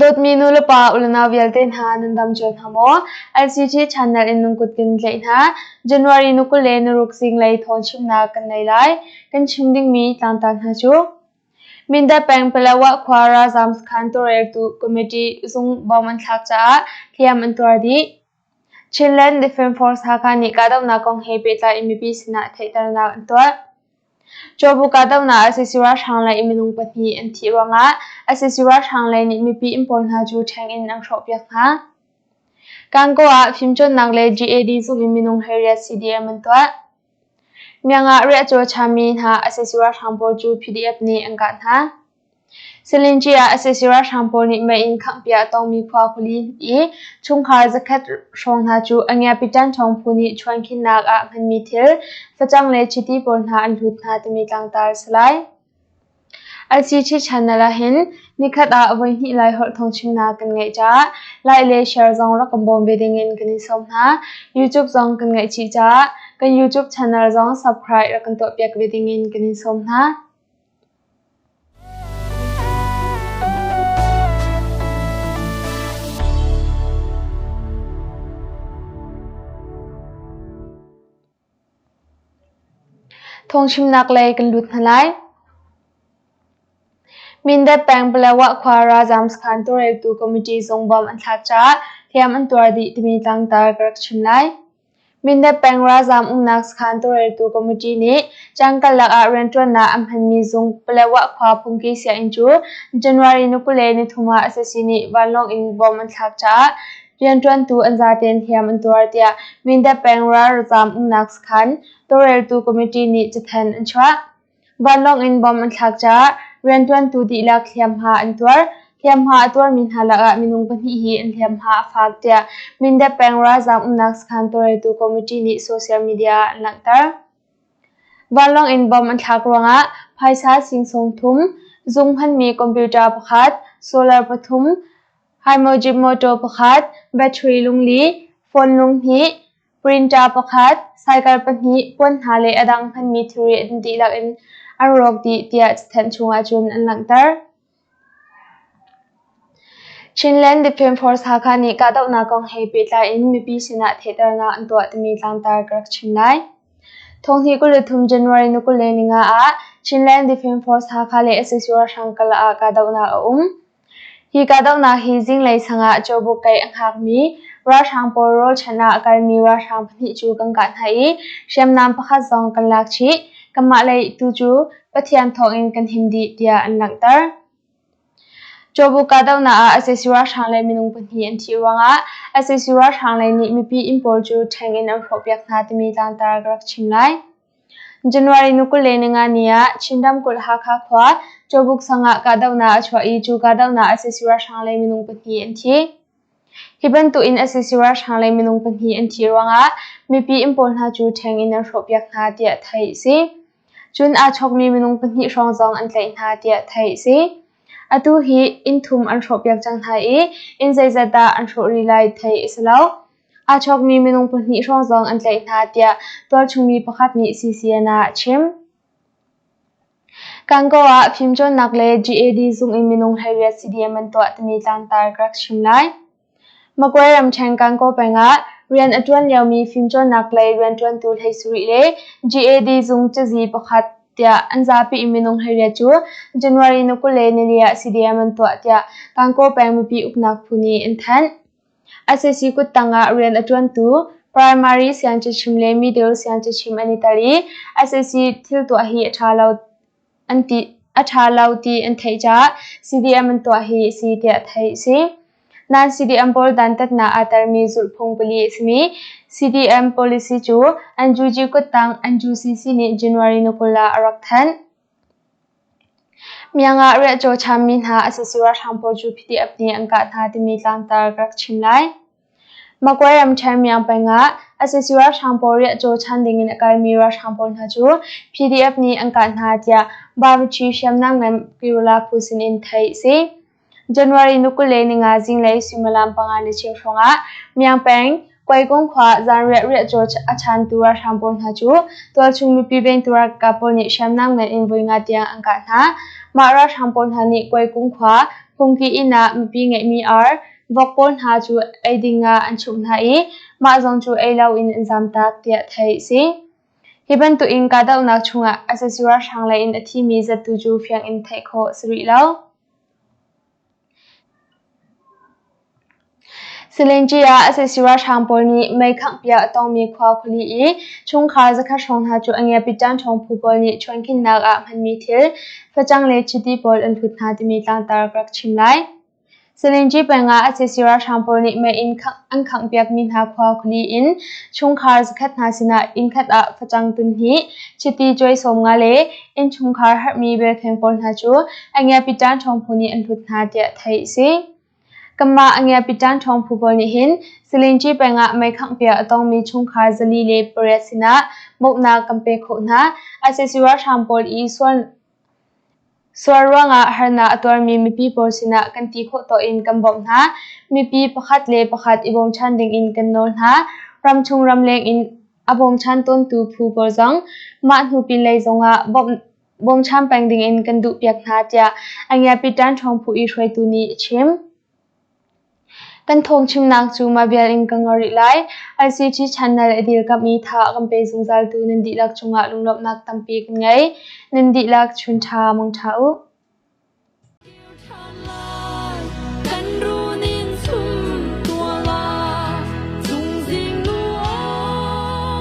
Dawtmi nulepa ulenau vialte hna nan dam cio hna maw? LCG channel in nan kut kan tlaih hna. January ni 26 zinglei thawngchimnak kan nei lai. Kan chim dingmi tlangtar hna cu Mindat peng Palawa khua ralzaam sakhan tawlreltu committee zung bom an thlak caah hliam an tuar dih. Chinland Defence Force Hakha nih kahdohnak kong he pehtlai in mipi sinah theihternak an tuah. Cawbu kahdohnak ah sac ralhrang lei in minung pahnih an thih ruangah sac ralhrang lei nih mipi inn pawl hna cu ṭheng in an hrawhpiak hna. Gangaw ah fimcawnnak le GAD zung in minung 18 CDM an tuah. Myanmar riahcaw chami hna sac ralhrang pawl cu PDF nih an kah hna. Silinci ah sac ralhrang pawl nih mei in khanghpiah a tongmi khua khuali i chungkhar zakhat hrawng hna cu Angiapitan ṭhawng phu nih chuankhinnak ah hmanmi thil, facang le chiti pawl hna an hlut hna timi tlangtar a si lai. LCT channel ah hin nikhat ah voihnih Lai holh thawngchimnak kan ngeih caah like le share zong rak kan bawm ve dingin kan in sawm hna. YouTube zong kan ngeih chih caah kan YouTube channel zong subscribe rak kan tuahpiak ve dingin kan in sawm hna. Thawngchimnak lei kan lut hna lai. Mindat peng Palawa khua ralzaam sakhan tawlreltu committee zung bom an thlak caah hliam an tuar dih timi tlangtar ka rak chim lai. Mindat peng ralzaam umnak sakhan tawlreltu committee nih cangkalak ah rianṭuannak an hmanmi zung Palawa khua phungki sianginn cu January ni 23 ah sac nih vanlawng in bom an thlak caah Rianṭuantu an zaten hliam an tuar tiah Mindat peng ralzaam umnak sakhan tawlreltu committee nih cathanh an chuah. Vanlawng in bomb an thlak caah rianṭuantu dihlak hliamhma an tuar. Hliamhma a tuarmi hna lakah minung pahnih hi an hliamhma a fak tiah Mindat peng ralzaam umnak sakhan tawlreltu committee nih social media ah an langhter. Vanlawng in bomb an thlak ruangah phaisa sing 30, zung hmanmi computer pakhat, solar pathum, Haimawjip mawṭaw pakhat, battery lungli, phone lunghnih, printer pakhat, cycle pahnih, puan hna le a dang hmanmi thilri an dihlak in an rawk dih tiah cathanh chungah cun an langhter. Chinland Defence Force Hakha nih kahdohnak kong he pehtlai in mipi sinah theihternak an tuah timi tlangtar ka rak chim lai. Thonghnih 23 January ni 25 ah Chinland Defence Force Hakha le sac ralhrang kal ah kahdohnak a um. Hi kahdohnak hi zinglei sang ah Cawbuk keih a hngakmi ralhrang pawl rawlchanh ah a kalmi ralhrang pahnih cu kan kah hna i hriamnam pakhat zong kan lak chih. Kanmah lei tu cu Pathian thawngin kan him dih tiah an langhter. Cawbuk kahdohnak ah sac ralhrang lei minung pahnih an thih ruangah sac ralhrang lei nih mipi inn pawl cu ṭheng in an hrawhpiak hna timi tlangtar ka rak chim lai. January ni 25 ni ah Chin ramkulh Hakha khua Cawbuk sang ah kahdohnak a chuah i cu kahdohnak ah sac ralhrang lei minung pahnih an thi. Hi bantuk in sac ralhrang lei minung pahnih an thih ruangah mipi inn pawl hna cu ṭheng in an hrawhpiak hna tiah theih a si. Cun aa chawkmi minung pahnih hrawng zong an tlaih hna tiah theih a si. Atu hi inn thum an hrawhpiak cang hna i inn zeizat dah an hrawh rih lai theih a si lo. Aa chawkmi minung pahnih hrawng zong an tlaih hna tiah tualchungmi pakhat nih CCN ah a chim. Gangaw ah fimcawnnak le GAD zung in minung 18 CDM an tuah timi tlangtar ka rak chim lai. Magway ramṭhen Gangaw peng ah rian a ṭuan liomi fimcawnnak lei rianṭuantu 17 le GAD zung cazi pakhat tiah an zapi in minung 18 cu January ni 24 ah CDM an tuah tiah Gangaw peng mipi uknak phu nih an thanh. Sac kuttang ah rian a ṭuantu primary siangcachim le middle siangcachim an i tel i sac thil tuah hi a ṭha lo ti an theih caah CDM an tuah hi a si tiah theih a si. Nain CDM pawl dantatnak aa telmi zulhphung pali a simi CDM policy cu NUG kuttang NUCC nih January ni 20 ah a rak thanh. Myanmar riahcaw chammi hna sac ralhrang pawl cu PDF nih an kah hna timi tlangtar ka rak chim lai. Magway ramṭhen Myang peng ah sac ralhrang pawl riahcaw chan dingin a kalmi ralhrang pawl hna cu PDF nih an kah hna tiah Barbecue hriamnam ngan Pirula phu sinin theih a si. January ni 25 zinglei suimilam panga le cheu hrawngah Myang peng Kuaikung khua zanriah riahcaw a chantu ralhrang pawl hna cu tualchung mipi vengtu ralkap pawl nih hriamnam ngan in voi nga tiang an kah hna. Mah ralhrang pawl hna nih Kuaikung khua Phungki inn ah mipi ngeihmi ar, vok pawl hna cu ei ding ah an chumh hna i mah zong cu ei loin an zamtak tiah theih a si. Hi bantuk in kahdohnak chungah sac ralhrang lei in a thimi zat tu cu fiang in theih khawh a si rih lo. Silinci ah sac ralhrang pawl nih mei khanghpiak a tongmi khua khuali i chungkhar zakhat hrawng hna cu a ngiapi ṭanṭhawng phu pawl nih chuankhinnak ah hmanmi thil, facang le chiti pawl an hlut hna timi tlangtar ka rak chim lai. Silinci peng ah sac ralhrang pawl nih mei in an khanghpiakmi hna khua khuali in chungkhar zakhat hna sinah innkhat ah facang tun hnih, chiti cuai 50 le innchungkhar herhmi belkheng pawl hna cu a ngiapi ṭanṭhawng phu nih an hlut hna tiah theih a si. Kanmah a ngiapi ṭanṭhawng phu pawl nih hin Silinci peng ah mei khanghpiak a tongmi chungkhar 408 sinah bawmhnak kan pek khawh hna. Sac ralhrang pawl i sual ruangah harnak a tuarmi mipi pawl sinah kan ti khawh tawk in kan bawmh hna. Mipi pakhat le pakhat i bawmchan dingin kan nawl hna. Ramchung ramleng in a bawmchan tawntu phu pawl zong mah hnu pinlei zongah bawmchan peng dingin kan duhpiak hna tiah a ngiapi ṭanṭhawng phu i hruaitu nih a chim. Kan thawngchimnak cu mah vial in ka ngol rih lai. ICT channel a dirkamh i tha a kan pe zungzaltu nan dihlak cungah lunglawmhnak tampi kan ngei. Nan dihlak chun ṭha mang ṭha u.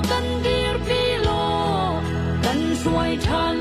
Kan dirpi law kan hruai ṭhan.